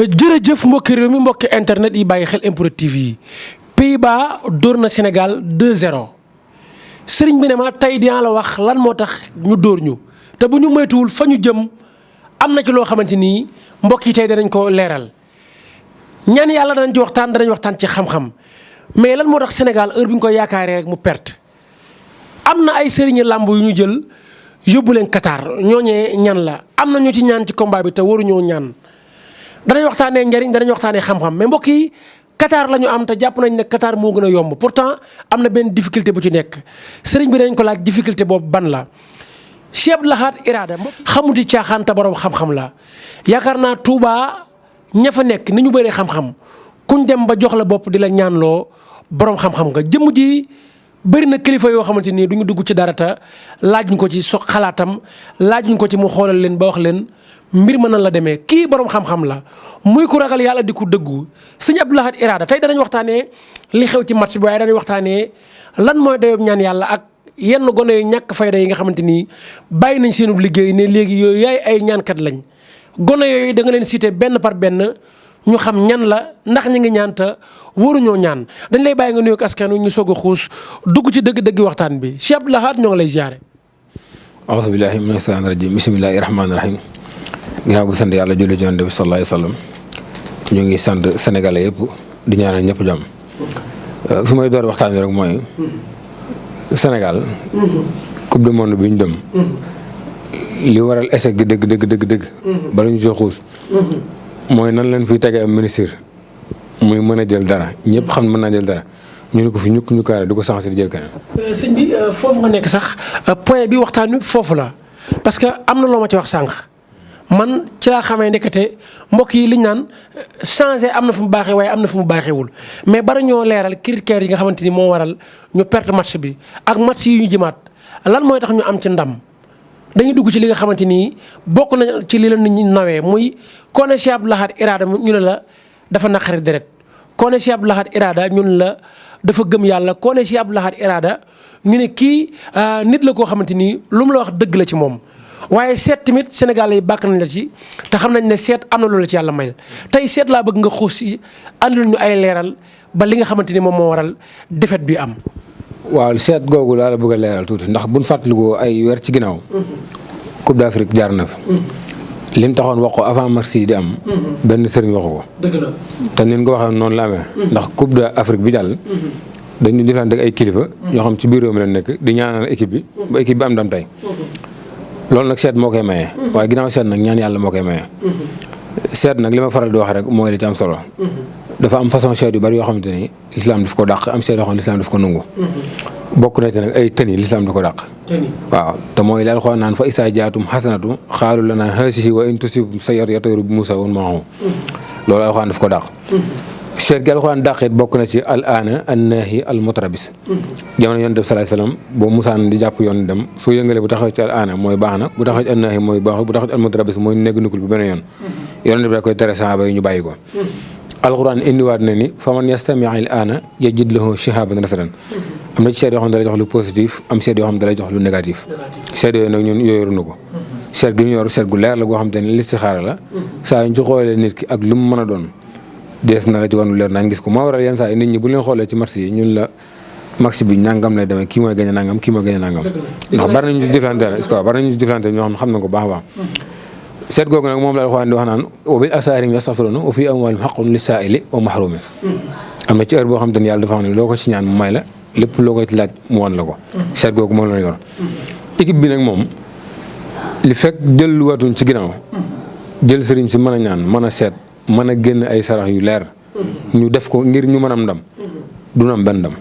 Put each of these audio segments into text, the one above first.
jërëjëf mbokki réew mi mbokki internet yi bàyyi xel MPROD TV yi Pays-Bas dóor na Sénégal 2-0 sëriñ bi ne ma tey dinaa la wax lan moo tax ñu dóor ñu te bu ñu moytuwul fa ñu jëm am na ci loo xamante ni mbokk yi tey danañ ko leeral ñaan yàlla danañ ci waxtaan danañ waxtaan ci xam-xam mais lan moo tax Sénégal heure bi ñu ko yaakaaree rek mu perte am na ay sëriñi làmb yu ñu jël yóbbu leen Qatar ñooñee ñan la am na ñu ci ñaan ci combat bi te waruñoo ñaan. danañ waxtaanee njariñ danañ waxtaanee xam-xam mais mbokk yi Qatar la ñu am te jàpp nañ ne Qatar moo gën a yomb pourtant am na benn difficulté bu ci nekk sëriñ bi dañ ko laaj difficulté boobu ban la. Cheikh Abdou Lahad Irada xamuti caaxaan te borom xam-xam la yaakaar naa Touba ña fa nekk ni ñu bëree xam-xam kuñ dem ba jox la bopp di la ñaanloo borom xam-xam nga jëmm ji bëri na kilifa yoo xamante ni du ñu dugg ci dara te laaj ñu ko ci xalaatam laaj ñu ko ci mu xoolal leen ba wax leen. mbir ma nan la demee kii borom xam-xam la muy ku ragal yàlla di ku dëggu sëñ Abdou Lahad Irada tey danañ waxtaanee li xew ci match bi waaye danañ waxtaanee lan mooy dayoo ñaan yàlla ak yenn gone yu ñàkk fayda yi nga xamante ni bàyyi nañ seenu liggéey ne léegi yooyu yaay ay ñaankat lañ gone yooyu da nga leen cité benn par benn ñu xam ñan la ndax ñu ngi ñaan te waruñoo ñaan dañ lay bàyyi nga nuyoog askan wi ñu soog a xuus dugg ci dëgg-dëgg waxtaan bi Cheikh Abdou Lahad ñoo ngi lay ziare. auzu billaahi mina shaytaani rajiim bismillaahi rahmaani rahiim. ginnaaw bu sant yàlla julli ci Yonent bi sallallaahu alayhi wa sallam ñu ngi sant sénégalais yëpp di ñaanal ñëpp jàmm fi may door waxtaan bi rek mooy Sénégal coupe du monde bi ñu dem li waral échec gi dëgg bala ñu soo xuus mooy nan leen fiy tegee am ministre muy mën a jël dara ñëpp xam mën naa jël dara ñu ne ko fi ñu kaare di ko changé di jël keneen. sëñ bi foofu nga nekk sax point bi waxtaan wi foofu la parce que am na loo ma ci wax sànq. man ci laa xamee ndekete mbokk yi liñ naan changé am na fu mu baaxee waaye am na fu mu baaxeewul mais bari ñoo leeral critères yi nga xamante ni moo waral ñu perte match bi ak match yi ñu jëmaat lan mooy tax ñu am ci ndam dañuy dugg ci li nga xamante ni bokk na ci li la nit ñi nawee muy kone Cheikh Abdou Lahad Irada ñu ne la dafa naqari deret kone Cheikh Abdou Lahad Irada ñun la dafa gëm yàlla kone Cheikh Abdou Lahad Irada ñu ne kii nit la koo xamante ni lu mu la wax dëgg la ci moom. waaye seet tamit Sénégal yi bàkk nañ la ci te xam nañ ne seet am na loolu ci yàlla may tey seet laa bëgg nga xuus si àndal ñu ay leeral ba li nga xamante ni moom moo waral défaite bi am. waaw seet googu laa la bëgg a leeral tuuti ndax buñ fàttalikoo ay weer ci ginnaaw. Coupe d'Afrique jaar na fi. lim taxoon wax ko avant match yi di am. benn sëriñ waxu ko. dëgg la te ni nga ko waxee noonu la amee. ndax Coupe d'Afrique bi jàll. dañuy defante ak ay kilifa. ñoo xam ci biir réew mi la nekk di ñaanal équipe bi ba équipe bi am ndam tey. loolu nag seet moo koy maye. waaye ginnaaw seet nag ñaan yàlla moo koy maye. seet nag li ma faral di wax rek mooy li ci am solo. dafa am façon seet yu bari yoo xamante ni lislaam daf ko dàq am seet yoo xam ne lislaam daf ko nangu. bokk na ci nag ay tëni lislaam daf ko dàq. waaw te mooy laal xool naan fa isaa jaatum xasanatu xaalu la naa haasihi wa in tusibhum sayyi'atun yatayyaru bi Muusaa wa man ma'ahu loolu alxuraan daf ko dàq. seet gi alxuraan dàqit bokk na ci al aana an naahi al mutarabis jamono yonent bi salaay salaam boo musaan di jàpp yoon dem soo yëngalee bu taxaw ci al aana mooy baax na bu taxaw ci an naahi mooy baaxul bu taxaw ci al mutarabis mooy negg nukul bu beneen yoon yonent bi da koy tere saxaaba yi ñu bàyyi ko alxuraan indiwaat na ni fa man yastami al aana yajid lahu shihaban rasadan am na ci seet yoo xam ne da lay jox lu positif am seet yoo xam ne da lay jox lu négatif seet yooyu nag ñun yooyu na ko seet gi ñu yor seet gu leer la goo xam te ne listixaara la saa ñu ci xoolee nit ki ak lu mu mën a doon dees na la ci wàllu leer nañ gis ko moo waral yenn saa yi nit ñi bu leen xoolee ci match yi ñun la match bi nangam lay demee kii mooy gën a nangam kii mooy gën a nangam ndax bari nañu ci jëflante est-ce que bari nañu ci jëflante ñoo xam na ko baax a baax seet googu nag moom la Alxuraan di wax naan wa bil asaarihim yastaghfiruuna wa fii amwaalihim haqqun lis-saa'ili wa mahruumi am na ci heure boo xam te ne yàlla dafa xam ne loo ko ci ñaan mu may la lépp loo ko ci laaj mu wan la ko seet googu moom la yor équipe bi nag moom li fekk delluwaatuñ ci ginnaaw jël sëriñ si mën a ñaan mën a seet mën a génn ay sarax yu leer ñu def ko ngir ñu mën am ndam du am benn ndam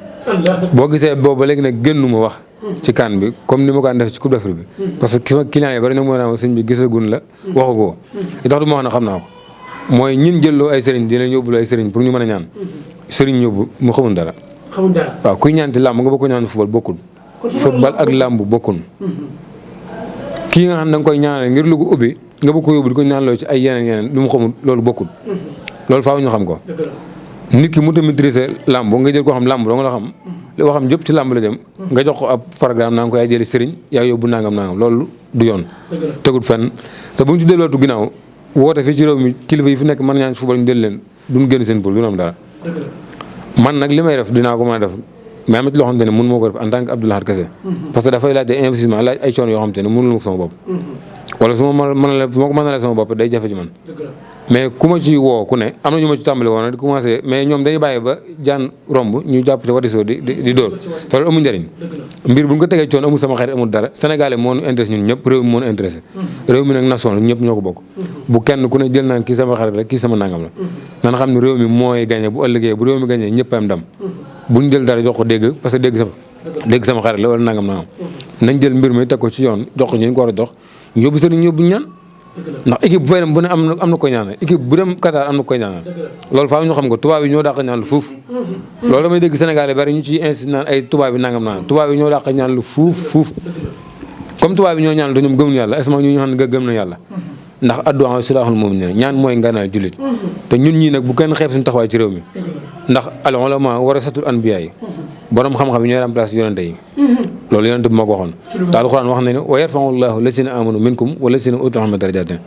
boo gisee boobu ba léegi nag génnuma wax ci kan bi comme ni ma ko def ci Coupe d'Afrique bi parce que client yi bari na moo naa sëñ bi gisagun la waxu ko li tax du ma wax na xam naa ko mooy ñin jëlloo ay sëriñ di leen yóbbuloo ay sëriñ pour ñu mën a ñaan sëriñ yóbbu mu xamul dara waaw kuy ñaanti làmb nga bëgg ko ñaan football bokkul football ak làmb bokkul kii nga xam da nga koy ñaanal ngir lu ko ubbi nga bëgg ko yóbbu di ko ñaanloo ci ay yeneen lu mu xamul loolu bokkul loolu faaw ñu xam ko nit ki mënut a maîtriser làmb nga jël koo xam làmb doo nga la xam waxam jëpp ci làmb la jëm nga jox ko ab programme naa nga ko yaay jëli sëriñ yaa yóbbu nangam loolu du yoon tegut fenn te bu ñu ci delluwaatu ginnaaw woote fii ci réew mi kilifa yi fi nekk mën ñaan football ñu del leen duñ génn seen pool du am dara man nag li may def dinaa ko mën a def mais am na ci loo xamante ne mënu moo ko def en tant que Abdou Lahad Kassé parce que dafay laaj ay investissement laaj ay coono yoo xamante ne mënul ma ko sama bopp wala su ma ko mënalee sama bopp day jafe ci man mais ku ma ci woo ku ne am na ñu ma ci tàmbali woon di commencé mais ñoom dañuy bàyyi ba jaan romb ñu jàpp te watisoo di dóor te loolu amul njëriñ mbir bu ñu ko tegee coono amul sama xarit amul dara sénégalais moo ñu intéressé ñun ñëpp réew mi moo ñu intéressé réew mi nag nation la ñëpp ñoo ko bokk bu kenn ku ne jël naan kii sama xarit rek kii sama nangam la nan xam ne réew mi mooy gagné bu ëllëgee bu réew mi gagné ñëpp am ndam bu ñu jël dara jox ko dégg parce que dégg sama xarit la wala nangam nañ jël mbir mi teg ko ci yoon jox ko ñu ko war a jox ñu yóbbu sëriñ yóbbu ñaan ndax équipe bu fay dem bu ne am na koy ñaanal équipe bu dem Qatar am na koy ñaanal loolu faaw ñu xam ko tubaab yi ñoo dàq ñaan lu fuuf loolu damay dégg Sénégal yi bari ñu ciy insiste naan ay tubaab yi nangam naan tubaab yi ñoo dàq ñaan lu fuuf comme tubaab yi ñoo ñaan te ñoom gëmuñu yàlla est-ce que ñu xam ne gëm na yàlla ndax addu'a silahul mu'min ñaan mooy nganaal jullit te ñun ñii nag bu kenn xeeb suñu taxawaay ci réew mi ndax al ulama warasatul anbiya yi borom xam-xam yi ñooy remplacer yonente yi loolu yonente bi moo ko waxoon te alxuraan wax na ne wa yarfa'u llahu lazina amanu minkum wa lazina utul ilma darajatin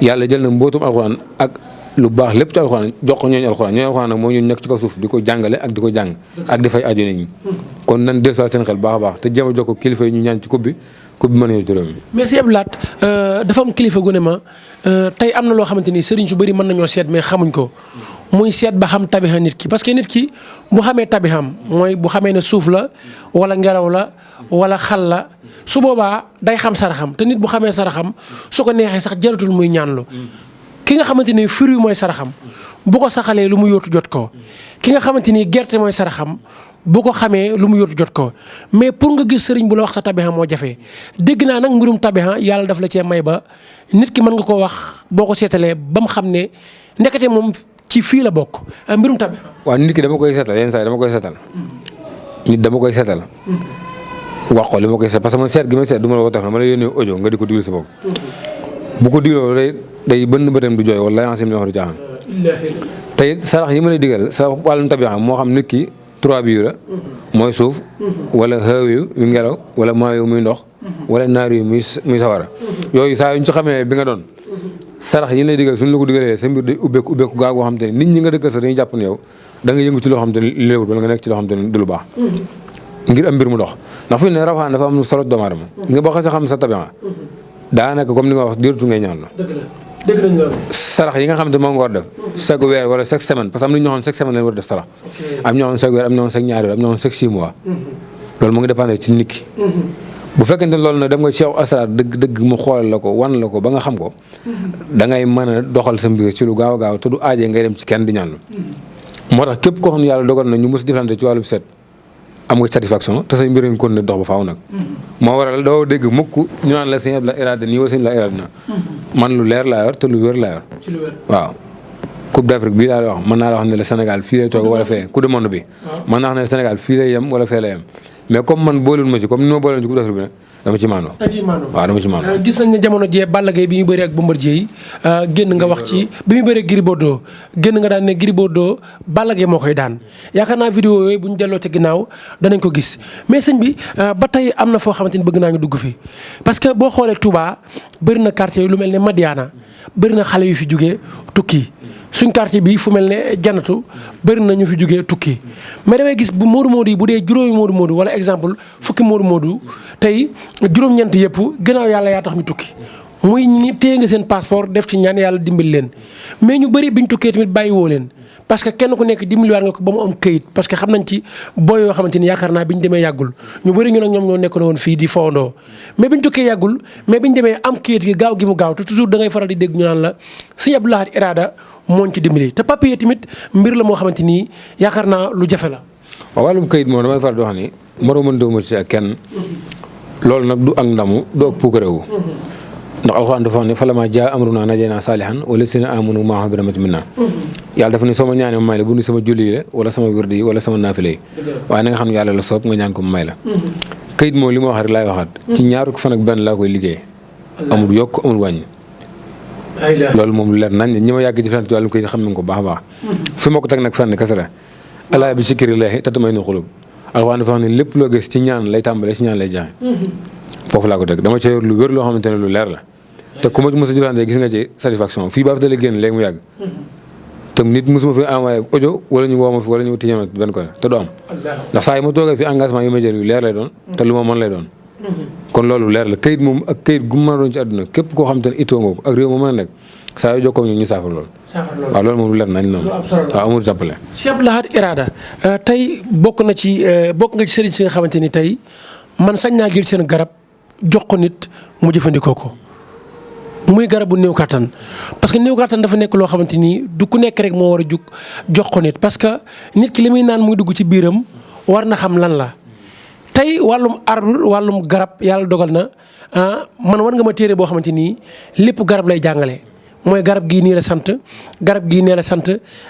yàlla jël na mbootum alxuraan ak lu baax lépp ci alxuraan jox ko ñooñu alxuraan nag moo ñu nekk ci kaw suuf di ko jàngale ak di ko jàng ak di fay aju nit ñi kon nan dellusiwaat seen xel baax a baax te jéem a jox ko kilifa yi ñu ñaan ci coupe bi mën a ñëw ci réew mi mais si Abdou Lahad dafa am kilifa gu ne ma tey am na loo xamante ni sëriñ su bëri mën nañoo seet mais xamuñ ko muy seet ba xam tabixa nit ki parce que nit ki bu xamee tabixam mooy bu xamee ne suuf la wala ngelaw la wala xal la su boobaa day xam saraxam te nit bu xamee saraxam su ko neexee sax jaratul muy ñaanlu ki nga xamante ni fruit mooy saraxam bu ko saxalee lu mu yóotu jot ko ki nga xamante ni gerte mooy saraxam bu ko xamee lu mu yóotu jot ko mais pour nga gis sëriñ bu la wax sa tabixa moo jafe dégg naa nag mbirum tabixa yàlla daf la cee may ba nit ki mën nga koo wax boo ko seetalee ba mu xam ne ndekete moom ci fii la bokk mbirum tabixa. waaw nit ki dama koy seetal yenn saa yi dama koy seetal nit dama koy seetal wax ko li ma koy seet parce que man seet gi ma seet du ma la ko def ma la yónnee audio nga di ko diglu sa bopp bu ko digloo day bënn bëtam du jooy wala ancim li wax du caaxaan tey sarax yi ma lay digal sa wàllum tabixa moo xam nit ki 3 bi la mooy suuf wala xëw yu ngelaw wala maa yu muy ndox wala naar yu muy sawara yooyu saa yu ñu ci xamee bi nga doon sarax yi lay digal suñu la ko digalee sa mbir day ubbeeku gaa goo xam te ne nit ñi nga dëkkal sax dañuy jàpp ne yow da nga yëngu ci loo xam te ne léewul wala nga nekk ci loo xam te ne du lu baax ngir am mbir mu dox ndax fi ne rawaan dafa am solo doomu aadama nga boo xasee xam sa tabixa daanaka comme ni nga wax diiratu ngay ñaan la dëgg nañ loolu. sarax yi nga xam ne moom nga war def chaque weer wala chaque semaine parce que am na ñoo xam ne chaque semaine lañ war a def sarax am ñoo xam ne chaque weer am ñoo xam ne chaque ñaari weer am ñoo xam ne chaque 6 mois loolu mu ngi dépendre ci nit ki bu fekkente ne loolu nag dem nga Cheikh Asrar dëgg mu xoolal la ko wan la ko ba nga xam ko da ngay mën a doxal sa mbir ci lu gaaw a gaaw te du aajee ngay dem ci kenn di ñaan moo tax képp koo xam ne yàlla dogal na ñu mos deflante ci wàllum seet am nga satisfaction te say mbir nga kon ne dox ba faaw nag moo waral doo dégg mukk ñu naan la sëñ la irada nii wala sëñ la irada na man lu leer laa yor te lu wér laa yor waaw Coupe d'Afrique bii laa la wax mën naa la wax ne le Sénégal fii lay toog wala fee Coupe du monde bi mën naa wax ne Sénégal fii lay yem wala fee lay yem mais comme man boolul ma ci comme ni ma boolul ci Coupe d'Afrique bi nag dama ci maandoo waaw dama ci maandoo gis nañ ne jamono jee Balla Gaye bi ñu bëri ak Bombardier yi génn nga wax ci bi ñu bëri ak Gris Bordeaux génn nga daan ne Gris Bordeaux Balla Gaye moo koy daan yaakaar naa vidéo yooyu bu ñu delloo ca ginnaaw danañ ko gis mais sëñ bi ba tey am na foo xamante ni bëgg naa ñu dugg fi parce que boo xoolee Touba bëri na quartier lu mel ne Madiana bëri na xale yu fi jugee tukki suñ quartier bi fu mel ne Janatu bëri na ñu fi jugee tukki mais damay gis bu Modou Modou yi bu dee juróomi Modou Modou wala exemple fukki Modou Modou tey juróom-ñeent yëpp gannaaw yàlla yaa tax ñu tukki muy ñi téye nga seen passeport def ci ñaan yàlla dimbali leen mais ñu bëri biñ tukkee tamit bàyyi woo leen parce que kenn ku nekk dimbaliwaat nga ko ba mu am këyit parce que xam nañ ci booy yoo xamante ni yaakaar naa bi ñu demee yàggul ñu bëri ñu nag ñoom ñoo nekkoon woon fii di fowandoo mais biñ tukkee yàggul mais biñ demee am këyit gi gaaw gi mu gaaw te toujours da ngay faral di dégg ñu naan la sëñ Abdou Lahad Irada mooñ ci dimbali te papier tamit mbir la moo xamante ni yaakaar naa lu jafe la. waaw wàllum këyit moom damay faral di wax ni moroomantewuma ci ak kenn loolu nag du ak ndamu du ak puukareewu ndax alxuraan dafa wax ne falammaa jaa amrunaa najjaynaa saalihan wa llaziina aamanuu ma'ahu bi rahmatin minnaa yàlla dafa ne soo ma ñaanee ma may la bu ni sama julli yi la wala sama wirdi yi wala sama naafile yi waaye na nga xam ne yàlla la soob nga ñaan ko mu may la këyit moom li ma wax rek laay waxaat ci ñaar fan ak benn laa koy liggéey amul yokk amul wàññi loolu moom lu leer nañ ñi ma yàgg jëflante ci wàllum këyit xam nañ ko baax a baax fi ma ko teg nag fenn kese la alaa bi zikrillaahi tatma'innul quluub alxuraan dafa wax ne lépp loo gis ci ñaan lay tàmbalee ci ñaan lay jaxe foofu laa ko teg dama ca yor lu wér loo xamante ne lu leer la te ku ma ci mos a jëflante gis nga ci satisfaction fii ba fi dalee génn léegi mu yàgg. te nit mosuma fi envoyé audio wala ñu woo ma fi wala ñu tiñama benn ko te du am. ndax saa yi ma toogee fi engagement yi ma jël yu leer lay doon. te lu ma mën lay doon. kon loolu leer la kayit moom ak kayit gu mu mën a doon ci àdduna képp koo xam te ne ittoo nga ko ak réew ma mën a nekk saa yoo jokkoo ñu saafara loolu. waaw loolu moom lu leer nañ la waaw amul jàppale. Cheikh Abdou Lahad Irada tey bokk nga ci sëriñ si nga xamante ni tey man sañ naa jël seen garab jox ko nit mu jëfandikoo ko muy garabu néew kattan parce que néew kattan dafa nekk loo xamante ni du ku nekk rek moo war a jug jox ko nit parce que nit ki li muy naan muy dugg ci biiram war na xam lan la. tey wàllum arbre wàllum garab yàlla dogal na man war nga ma téere boo xamante ni lépp garab lay jàngale mooy garab gii nii la sant garab gii nee la sant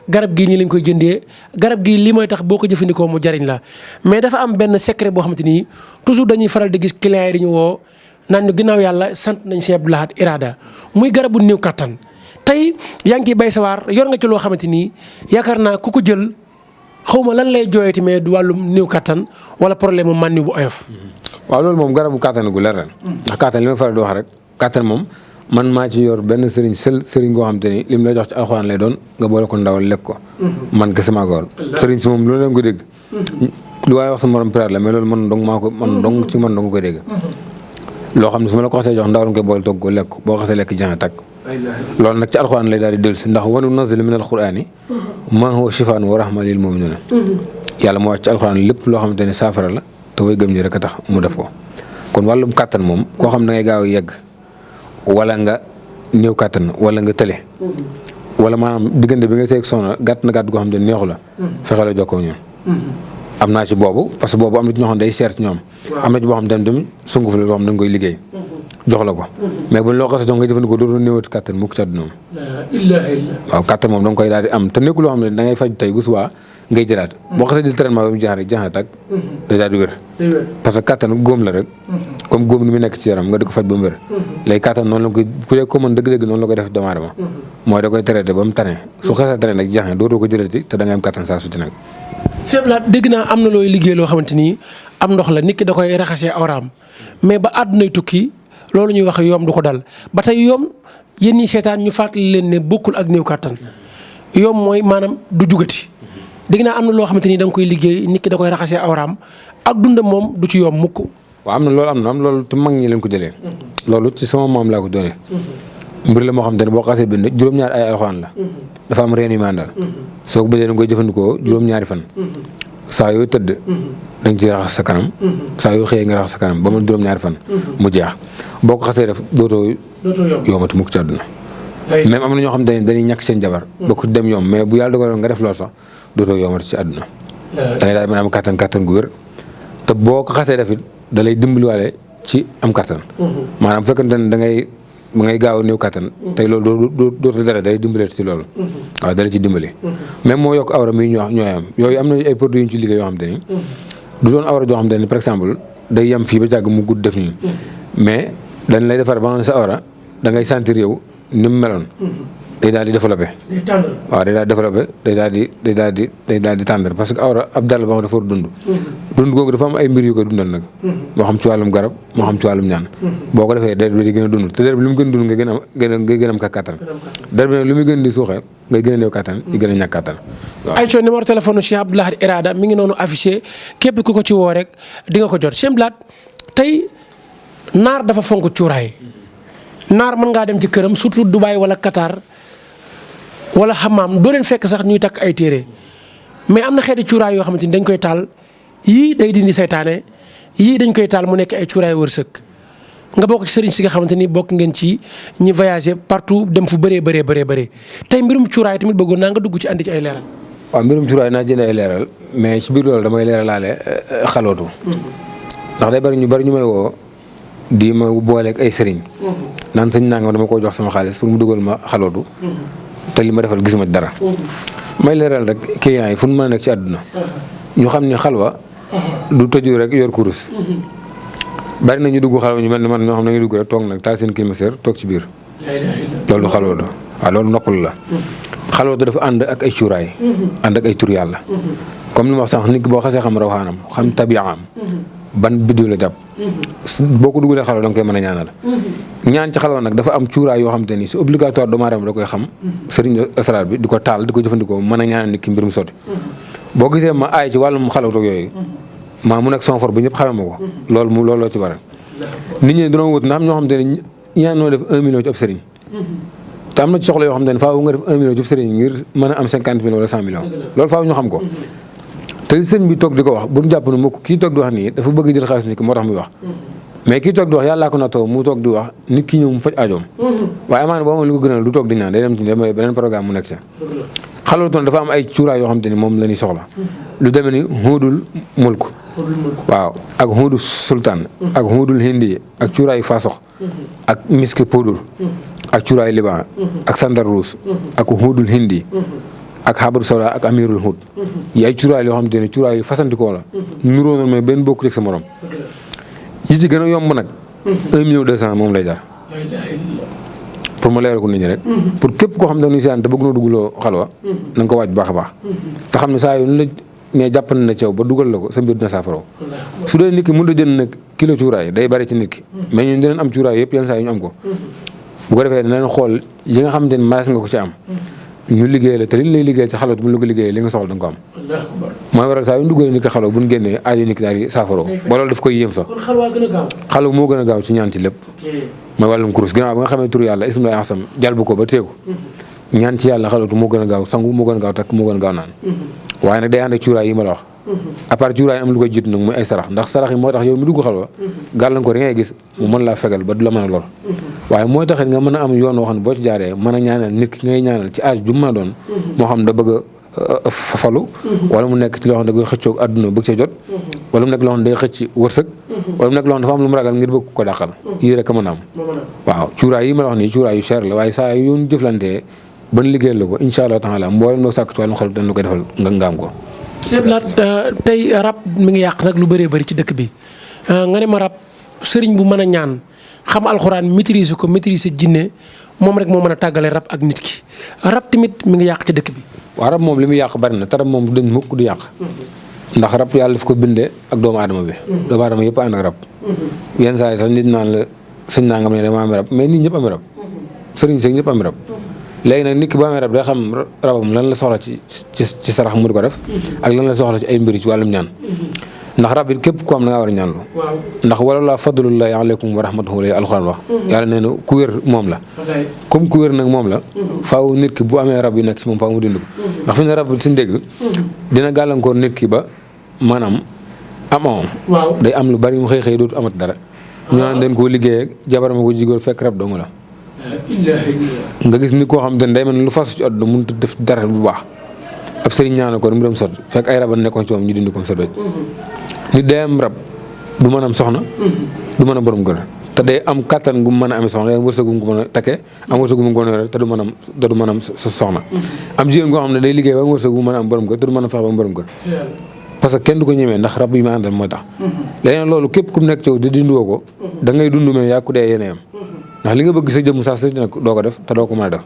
garab gii nii lañ koy jëndee garab gii lii mooy tax boo ko jëfandikoo mu jariñ la mais dafa am benn secret boo xamante ni toujours dañuy faral di gis clients yi dañu woo naan ñu ginnaaw yàlla sant nañ Cheikh Abdou Lahad Irada muy garabu néew kattan tey yaa ngi ciy bay sawaar yor nga ci loo xamante ni yaakaar naa ku ko jël xaw ma lan lay jooyati mais du wàllum néew kattan wala problème mu mànni bu oyof. waaw loolu moom garabu kattan gu leer la. ndax kattan li ma faral di wax rek kattan moom man maa ci yor benn sëriñ goo xam te ni lim lay jox ci alxuraan lay doon nga boole ko ndawal lekk ko. man kese maa ko war sëriñ si moom loolu leen ko dégg. lu waaye wax sa morom piraat la mais loolu man dong ci man dong koy dégg. loo xam ne su ma la ko xasee jox ndawal nga koy boole togg ko lekk boo xasee lekk jeex na tàkk. loolu nag ci alxuraan lay daal di dellusi ndax wa nunazzilu mina alxuraani maa huwa shifaa'un wa rahmatun lil mu'miniina yàlla moo wax ci alxuraan lépp loo xamante ne saafara la te way gëm ñi rek a tax mu def ko. kon wàllum kàttan moom koo xam da ngay gaaw a yegg wala nga néew kàttan wala nga tële. wala maanaam diggante bi nga seeg soxna gàtt na gàtt goo xam ne neexu la. fexe la jokkoo ñoom. am naa ci boobu parce que boobu am na ci ñoo xam day seer ci ñoom. am na ci boo xam tamit sunguf la loo xam da nga koy liggéey. jox la ko mais buñ loo xasee jox nga jëfandikoo doo doon néewati kàttan mukk ci àdduna moom. waaw kàttan moom da nga koy daal di am te nekkul loo xam ne da ngay faj tey bu subaa ngay jëlaat. boo xasee jël traitement ba mu jeex rek jeex na tàkk. day daal di wér. parce que kàttan góom la rek. comme góom ni mu nekk ci yaram nga di ko faj ba mu wér. léegi kàttan noonu la koy ku dee ko mën dëgg-dëgg noonu la koy def doomu aadama. mooy da koy traité ba mu tane su xasee tane nag jeex na dootoo ko jëlati te da ngay am kàttan saa su ci nag. Cheikh Abdou Lahad dégg naa am na looy liggéey loo xamante ni am ndox la nit ki da koy raxasee awraam mais ba àddunay tukki loolu ñuy wax yoom du ko dal ba tey yoom yéen ñi seetaan ñu fàttali leen ne bokkul ak néew kàttan yoom mooy maanaam du jugati dégg naa am na loo xamante ni da nga koy liggéey nit ki da koy raxasee awraam ak dundam moom du ci yoom mukk. waaw am na loolu te mag ñi leen ko jëlee. loolu ci sama maam laa ko doonee. mbir la moo xam te ne boo xasee bind juróom-ñaari ay alxuraan la. dafa am reen yu mandal soo ko bindee da nga koy jëfandikoo juróom-ñaari fan. saa yoo tëdd da nga ciy raxas sa kanam. saa yoo xëyee nga raxas sa kanam ba mu juróom-ñaari fan. mu jeex boo ko xasee def dootoo yoomati mukk ci àdduna. même am na ñoo xam te ne dañuy ñàkk seen jabar. ba ko dem yoom mais bu yàlla dogaloon nga def loolu sax dootoo yoomati ci àdduna. da ngay daal di mën a am kattan gu wér te boo ko xasee def it da lay dimbaliwaale ci am kattan. maanaam bu fekkente ne da ngay gaaw a néew kattan. tey loolu dootul dara day dimbale ci loolu. waaw dala ci dimbali. même moo yokk awra mi ñooy am yooyu am na ay produits yu ñu ci liggéey yoo xam te ni. du doon awra joo xam te ni par exemple day yem fii ba jàgg mu gudd def nii. mais dañ lay defar ba nga sa awra da ngay sentir yow ni mu meloon. day daal di développé. waaw day daal di développé day daal di tàndar parce que awra ab dàll ba nga dafa war dund. dund googu dafa am ay mbir yu ko dundal nag. moo xam ci wàllum garab moo xam ci wàllum ñaan. boo ko defee der bi di gën a dund te der bi lu mu gën a dund nga gën a am kattan. der bi nag lu muy gën di suuxee ngay gën a néew kattan di gën a ñàkk kattan. waaw ay coono numéro téléphone Cheikh Abdou Lahad Irada mi ngi noonu affiché képp ku ko ci woo rek di nga ko jot Cheikh Abdou Lahad tey naar dafa fonk cuuraay naar mën ngaa dem ci këram surtout Dubaï wala Qatar wala xamaam doo leen fekk sax ñuy takk ay téere mais am na xeeti cuuraay yoo xamante ni dañ koy taal yii day dindi saytaane yii dañ koy taal mu nekk ay cuuraay wërsëg nga bokk ci sëriñ si nga xamante ni bokk ngeen ci ñi voyager partout dem fu bëree tey mbirum cuuraay tamit bëggoon naa nga dugg ci andi ci ay leeral. waaw mbirum cuuraay naa jënd ay leeral mais ci biir loolu damay leeralaale xalootu. ndax day bari ñu may woo di ma booleeg ay sëriñ. naan sëñ nangam dama ko jox sama xaalis pour mu dugal ma xalootu. te li ma defal gisuma dara. may leeral rek clients yi fu mu mën a nekk ci àdduna. ñu xam ni xalwa du tëju rek yor kurus. bari na ñu dugg xalwa ñu mel ni man ñoo xam ne ñu dugg rek toog nag taal seen climatiseur toog ci biir. loolu du xalwatu waaw loolu noppal la. xalwatu dafa ànd ak ay cuuraay. ànd ak ay tur yàlla. comme ni ma wax sànq nit ki boo xasee xam rawaxaanam xam tabiaam ban biddiw la jàpp. boo ko dugalee xalwa da nga koy mën a ñaanal. ñaan ci xalwa nag dafa am cuuraay yoo xam te ni c'est obligatoire doomu aadama da koy xam sëriñ asrar bi di ko taal di ko jëfandikoo mën a ñaanal nit ki mbir mu sotti boo gisee ma aay ci wàllum xalwatu yooyu maa mu nekk son for bu ñëpp xamee ma ko loolu ci waral nit ñi dañoo wut ndax am ñoo xam te ne ñaan noo def 1 million ci ab sëriñ te am na ci soxla yoo xam te ne faaw nga def 1 million ci ab sëriñ ngir mën a am 50 millions wala 100 millions loolu faaw ñu xam ko te sëriñ bi toog di ko wax bu ñu jàpp ne mukk kii toog di wax nii dafa bëgg jël xaalis nit ki moo tax muy wax mais kii toog di wax yàllaa ko nattoo mu toog di wax nit ki ñëw mu faj aajoom waaye amaana boo moom li ko gënal du toog di ñaan day dem ci beneen programme mu nekk sa xalwatoon dafa am ay cuuraay yoo xam te ni moom la ñuy soxla lu demee ni xuudul mulk waaw ak xuudul sultaan ak xuudul hindi ak cuuraayu fasox ak miski poudre ak cuuraayu liban ak sandar ruus ak xuudul hindi ak xabaru sawda ak amirul xuud yi ay cuuraay yoo xam te ne cuuraay yu fasantikoo la nuróo na mais benn bokku rek sa morom yi ci gën a yomb nag 1 million 200 moom lay jar pour ma leeral ko nit ñi rek pour képp koo xam ne dañuy seetaan te bëgg na dugaloo xalwa na nga ko waaj bu baax a baax te xam ne saa yu la mais jàpp na ci yow ba dugal la ko sa mbir dina saafaroo su dee nit ki mënut a jënd nag kilo cuuraay day bari ci nit ki mais ñun dinañ am cuuraay yëpp yenn saa yi ñu am ko bu ko defee dinañ xool yi nga xamante ni maas nga ko ci am ñu liggéey la te liñ lay liggéey ci xalwat bu ñu la ko liggéeyee li nga soxla da nga ko am mooy waral saa yu ñu dugalee nit ki xalwa bu ñu génnee aajo nit ki daal di saafaroo ba loolu daf koy yéem sax xalwa moo gën a gaaw ci ñaan ci lépp mooy wàllum kurus ginnaaw ba nga xamee tur yàlla ismulaay asam jalbu ko ba teeku ñaan ci yàlla xalwatu moo gën a gaaw sangu moo gën a gaaw takk moo gën a gaaw naan waaye nag day ànd ak cuuraay yi ma la wax à part cuuraay am lu koy jiitu nag muy ay sarax ndax sarax yi moo tax yow mi dugg xalwa gàllankoor yi ngay gis mu mën laa fegal ba du la mën a lor waaye mooy taxit nga mën a am yoon woo xam ne boo ci jaaree mën a ñaanal nit ki ngay ñaanal ci âge ju mën a doon moo xam da bëgg a falu wala mu nekk ci loo xam ne da koy xëccoog àdduna bëgg see jot wala mu nekk loo xam ne day xëcc wërsëg wala mu nekk loo xam ne dafa am lu mu ragal ngir bëgg ko dàqal yii rek a mën a am waaw cuuraay yi ma la wax nii cuuraay yu cher la waaye saa yu ñu jëflantee ban liggéeyal la ko incha allah taala mboolem loo sàkk ci wàllum xel dañ la koy defal nga am ko Sëñ Laat tey rab mi ngi yàq nag lu bëree bëri ci dëkk bi nga ne ma rab sëriñ bu mën a ñaan xam alxuraan maîtriser ko maîtriser jinne moom rek moo mën a tàggale rab ak nit ki rab tamit mi ngi yàq ci dëkk bi. waaw rab moom li muy yàq bari na te rab moom du dañ mukk du yàq ndax rab yàlla daf ko bindee ak doomu aadama bi. doomu aadama yëpp ànd ak rab. yenn saa yi sax nit naan la sëñ naa nga ne dama am rab mais nit ñëpp am rab sëriñ sëñ ñëpp am rab. léegi nag nit ki bu amee rab day xam rabam lan la soxla ci sarax mu di ko def ak lan la soxla ci ay mbir ci wàllum ñaan ndax rab it képp ku am da ngaa war a ñaanlu ndax wala laa fadlullahi aleykum wa rahmatuhu lay alxuraan wax yàlla nee na ku wér moom la comme ku wér nag moom la faaw nit ki bu amee rab yu nekk ci moom faaw mu dindi ko ndax fi ne rab suñu dégg dina gàllankoor nit ki ba maanaam am day am lu bari mu xëy dootu amat dara ñu naan dañ koo liggéey ak jabarama ko jigóor fekk rab dong la nga gis ni koo xam te ne day mel ni lu fasu ci àdduna mënut a def dara bu baax ab sëriñ ñaanal ko mu dem sot fekk ay rab a nekkoon ci moom ñu dindi ko sa doj nit day am rab du mën a am soxna du mën a borom kër te day am kattan gu mu mën a amee soxna day am wërsëg gu mu ko mën a takkee am wërsëg gu mu ko mën a yore te du mën a am soxna am jigéen goo xam ne day liggéey ba am wërsëg gu mu mën a am borom kër te du mën a fexe ba am borom kër parce que kenn du ko ñemee ndax rab yi ma àndal mooy tax léegi loolu képp ku mu nekk ci di dindiwoo ko da ngay dund mais yaa ku dee yéene am ndax li nga bëgg sa jëmm saa si nag doo ko def te doo ko mën a def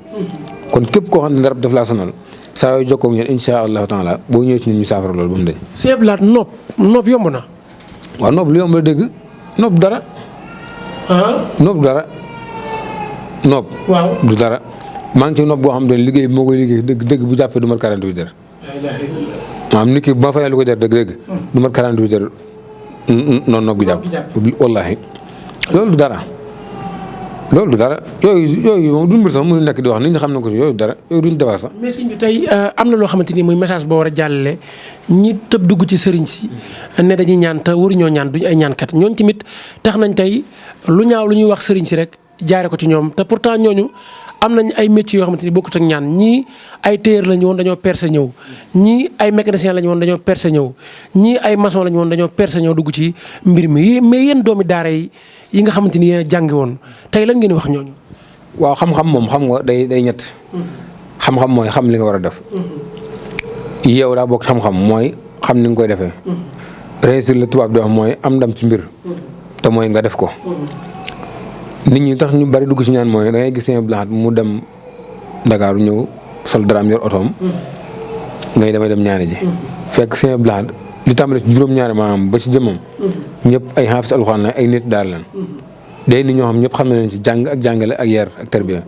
kon képp koo xam ne rab daf laa sonal saa yoo jokkoo ak ñun incha allahu taala boo ñëwee ci ñun ñu saafara loolu ba mu dañ. Sëñ Laat nopp yomb na. waaw nopp lu yomb la dégg nopp dara. nopp dara nopp. waaw du dara maa ngi ci nopp boo xam ne liggéey bi moo koy liggéey dëgg bu jàppee du mat 48 heures. maanaam nit ki bu ma fayal lu ko jar dëgg du mat 48 heures noonu nopp bi jàpp. wallaahi loolu du dara. loolu du dara yooyu moom du mbir sax mënu nekk di wax nit ñi xam na ko ci yooyu dara yooyu duñ defar sax. mais sëñ bi tey am na loo xamante ni muy message boo war a jàllale ñi tëb dugg ci sëriñ si ne dañuy ñaan te waruñoo ñaan duñ ay ñaankat ñooñu tamit tax nañ tey lu ñaaw lu ñuy wax sëriñ si rek jaare ko ci ñoom te pourtant ñooñu am nañ ay métiers yoo xamante ni bokkut ak ñaan ñii ay tailleur lañu woon dañoo percé ñëw ñii ay mécanicien lañu woon dañoo percé ñëw ñii ay maçon lañu woon dañoo percé ñëw dugg ci mbir mi mais yéen doomi daara yi nga xamante ni yéen jàngi woon tey lan ngeen wax ñooñu. waaw xam-xam moom xam nga day ñett. xam-xam mooy xam li nga war a def. yow daa bokk xam-xam mooy xam ni nga koy defee. réussir la tubaab di wax mooy am ndam ci mbir. te mooy nga def ko. nit ñi tax ñu bari dugg ci ñaan mooy da ngay gis seen blaat mu dem Dakar ñëw sol daraam yor otoom. ngay damay dem ñaani ji. fekk seen blaat li tàmbale ci juróom-ñaari maanaam ba ci jëmmam. ñëpp ay xaafis alxuraan la ay nit daal leen. day nit ñoo xam ñëpp xam na leen ci jàng ak jàngale ak yar ak tarbiya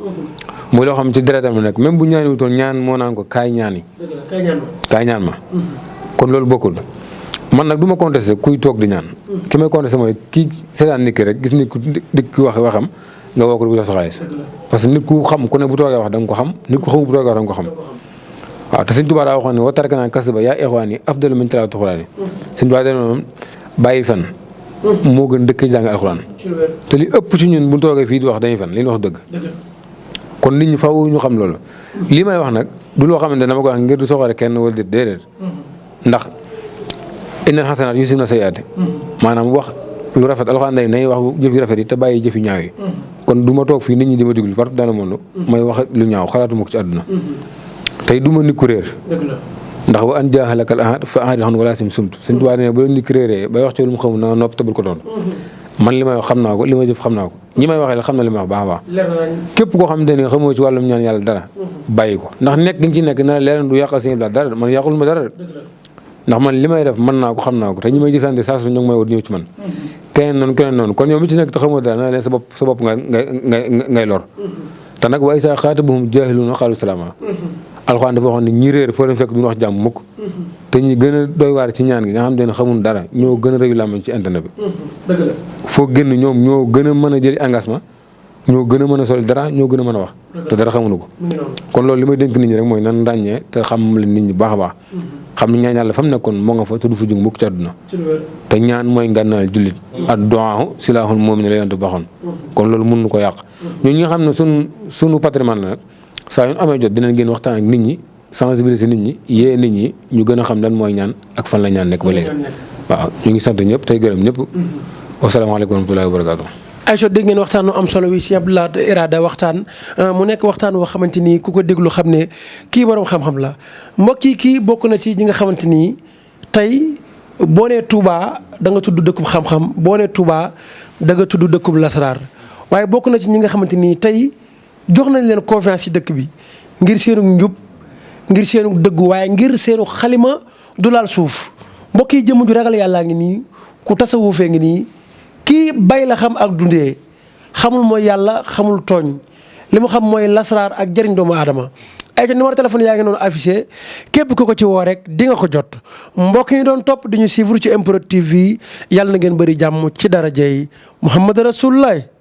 muy loo xam ci deretam la nekk même bu ñaani wutoon ñaan moo naan ko kaay ñaan yi kaay ñaan ma kon loolu bokkul man nag du ma contesté kuy toog di ñaan ki may contesté mooy kii seetaan nit ki rek gis nit ku dikk waxam nga woo ko du jox sa xaalis parce que nit ku xam ku ne bu toogee wax da nga ko xam nit ku xamul bu toogee wax da nga ko xam waaw te Sëñ Tuubaa daa waxoon ne wa taraknaa kasba yaa ixwaani afdalu min tilaawati alxuraan Sëñ Tuubaa dana moom bàyyi fen moo gën dëkk jàng alxuraan te li ëpp ci ñun bu toogee fii di wax dañuy fen li ñu wax dëgg kon nit ñi faw ñu xam loolu lii may wax nag du loo xamante ne dama ko wax ngir du soxore kenn wala déedéet ndax innal xasanaat yuzhibna sayyi'aat maanaam wax lu rafet alxuraan day nay wax jëf yu rafet yi te bàyyi jëf yu ñaaw yi kon du ma toog fii nit ñi di ma déglu partout dans le monde may wax lu ñaaw xalaatuma ko ci àdduna tey du ma nit ku réer ndax wa an jaaxalakal ahad fa ahadi xon wala sim sumtu Sëñ Tuubaa ne bu la nit ku réeree bay wax ci lu mu xamul na nopp te bul ko doon man li may wax xam naa ko li may jëf xam naa ko ñi may waxee la xam na li may wax baax a baax képp koo xamante ne xamoo ci wàllum ñaan yàlla dara bàyyi ko ndax nekk gi ci nekk na leen du yàqal seen bilaat dara man yàqul ma dara ndax man li may def mën naa ko xam naa ko te ñi may jëfante saa su ñoo ngi may wut ñëw ci man keneen noonu kon yow mi ci nekk te xamoo dara na leen sa bopp ngay lor te nag waaye saa xaatabahum jaahiluuna qaalu salaama alxuraan dafa waxoon ne ñi réer foo leen fekk duñu wax jàmm mukk te ñi gën a doy waar ci ñaan gi nga xam ne xamul dara ñoo gën a rëyu làmmiñ ci internet bi dëgg la foo génn ñoom ñoo gën a mën a jëli engagement ñoo gën a mën a sol dara ñoo gën a mën a wax te dara xamuñu ko kon loolu li may dénk nit ñi rek mooy nan ràññee te xam leen nit ñi baax a baax xam ne ñaan yàlla fa mu nekkoon moo nga fa te du fa jóg mukk ci àdduna te ñaan mooy ngànnaal jullit ad-du'aa silaahul mu'min la yonent baxoon kon loolu mën nu ko yàq ñun ñi nga xam ne sunu patrimoine la nag saa yu amee jot dinañ gën waxtaan ak nit ñi sensibiliser nit ñi yee nit ñi ñu gën a xam lan mooy ñaan ak fan la ñaan nekk ba léegi waaw ñu ngi sant ñëpp tey gërëm ñëpp wasalaamaaleykum wa rahmatullaahi wa barakaatu Aïcha dégg ngeen waxtaan am solo wi si Abdou Lahad Irada waxtaan mu nekk waxtaan woo xamante ni ku ko déglu xam ne kii borom xam-xam la mbokk yi kii bokk na ci ñi nga xamante ni tey boo nee Touba da nga tudd dëkkub xam-xam boo nee Touba da nga tudd dëkkub lasraar waaye bokk na ci ñi nga xamante ni tey jox nañ leen confiance ci dëkk bi ngir seenu njub ngir seenu dëggu waaye ngir seenu xalima du laal suuf mbokk yi jëmm ju ragal yàllaa ngi nii ku tasawufee ngi nii kii bay la xam ak dundee xamul mooy yàlla xamul tooñ li mu xam mooy lasraar ak jëriñ doomu aadama ay ca numéro téléphone yaa ngi noonu affiché képp ku ko ci woo rek di nga ko jot mbokk yi doon topp di ñu suivre ci MPROD TV yàlla na ngeen bëri jàmm ci darajay Muhammad Rasulullah